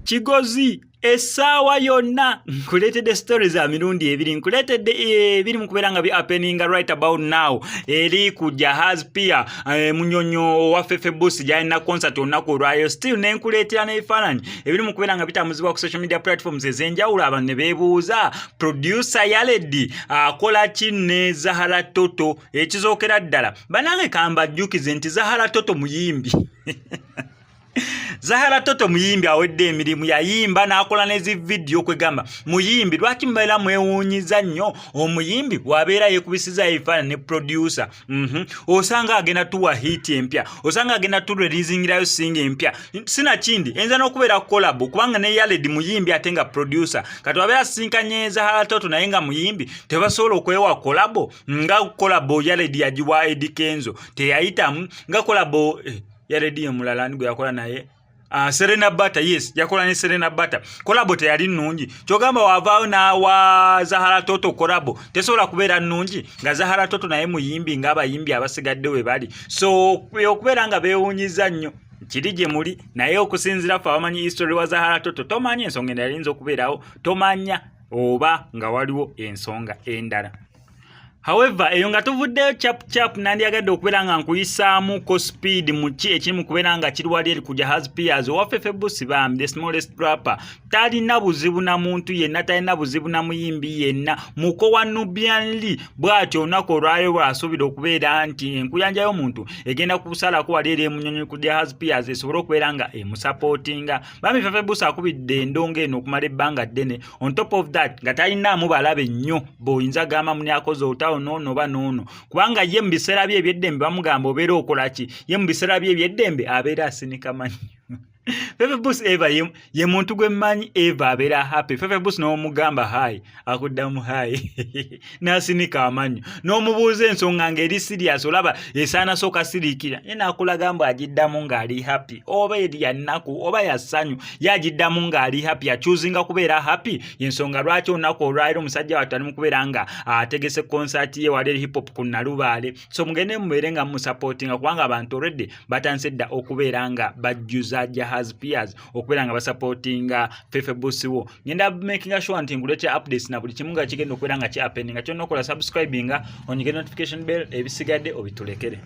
Kigozi essaawa yonna nkuleetedde story za mirundi ebiri. Nkuleetedde ebiri mu kubeera nga bi happeninga right about now eri ku Jahaz Pier, Munyonyo owa Fefe Busi gyalina concert olunaku olwayo. Still nenkuleetera n'ebifaananyi ebiri mu kubeera nga bitambuzibwa ku social media platforms ez'enjawulo, abantu ne beebuuza producer Yaledi akola ki ne Zahara Toto. Ekizookera ddala, banange, kambajjukize nti Zahara Toto muyimbi. Zahara Toto muyimbi awedde emirimu, yayimba n'akola ne zi vidiyo, kwegamba muyimbi. Lwaki mubeera mwewuunyiza nnyo omuyimbi bw'abeera yeekubisiza ebifaananyi ne producer? Osanga agenda tuwa hit empya, osanga agenda tureleasingirayo single empya, sinakindi eyinza n'okubeera collabo, kubanga ne Yaled muyimbi ate nga producer. Kati wabeera asinkanye Zahara Toto naye nga muyimbi, tebasobola okwewa collabo? Nga collabo Yaled yagiwa Eddy Kenzo, teyayitamu. Nga collabo Yaled ye mulala ani gwe yakola naye? Serena Bata, yes, yakola ne Serena Bata, collabo teyali nnungi. Kyogamba wavaayo n'awa Zahara Toto collabo tesobola kubeera nnungi, nga Zahara Toto naye muyimbi ng'abayimbi abasigadde we bali? So okubeera nga beewuunyiza nnyo kiri gye muli, naye okusinziira ffe abamanyi history wa Zahara Toto, tomanya ensonga endala eyinza okubeerawo, tomanya oba nga waliwo ensonga endala. However, eyo nga tuvuddeyo chap chap, nandyagadde okubeera nga nkuyisaamuko speed mu ki ekiri mu kubeera nga kiri wali eri ku Jahaz Pier. Owa Fefe Busi bambi, the smallest rapper, talina buzibu na muntu yenna, talina buzibu na muyimbi yenna. Muko wa Nubian Lee bw'atyo olunaku olwayo lwasuubira okubeera nti enkuyanja y'omuntu egenda kusalako wali eri emunyonyi ku Jahaz Pier esobole okubeera nga emusupportinga. Bambi Fefe Busi akubidde endongo eno okumala ebbanga ddene. On top of that, nga talinaamu balabe nnyo bw'oyinza gamba muni akoze olutalo noono oba noono, kubanga ye mu biseera bye eby'eddembe bamugamba obeera okola ki, ye mu biseera bye eby'eddembe abeera asinika manyo. Fefe Busi eva ye muntu gwe mmanyi eva abeera happy. Fefe Busi n'omugamba hi, akuddamu hi n'asinika amannyo. N'omubuuza ensonga ng'eri serious, olaba esaana sooka siriikira, ye n'akulaga mbu agiddamu ng'ali happy, oba eri ya nnaku oba ya ssanyu, ye agiddamu ng'ali happy, achoosinga kubeera happy. Yensonga lwaki olunaku olwaliro omusajja wattu ali mu kubeera nga ategese concert ye wali eri hip hop ku Nalubaale. So mugende mubeere nga mumusupportinga, kubanga abantu already batandise dda okubeera nga bajjuza Jahaz Pier okubeera nga basupportinga Fefe Busi wo. Ngenda making sure nti nkuleetera updates na buli kimu nga kigenda okubeera nga ki happening. Nga kyonna okola, subscribinga, onyige notification bell, ebisigadde obitulekere.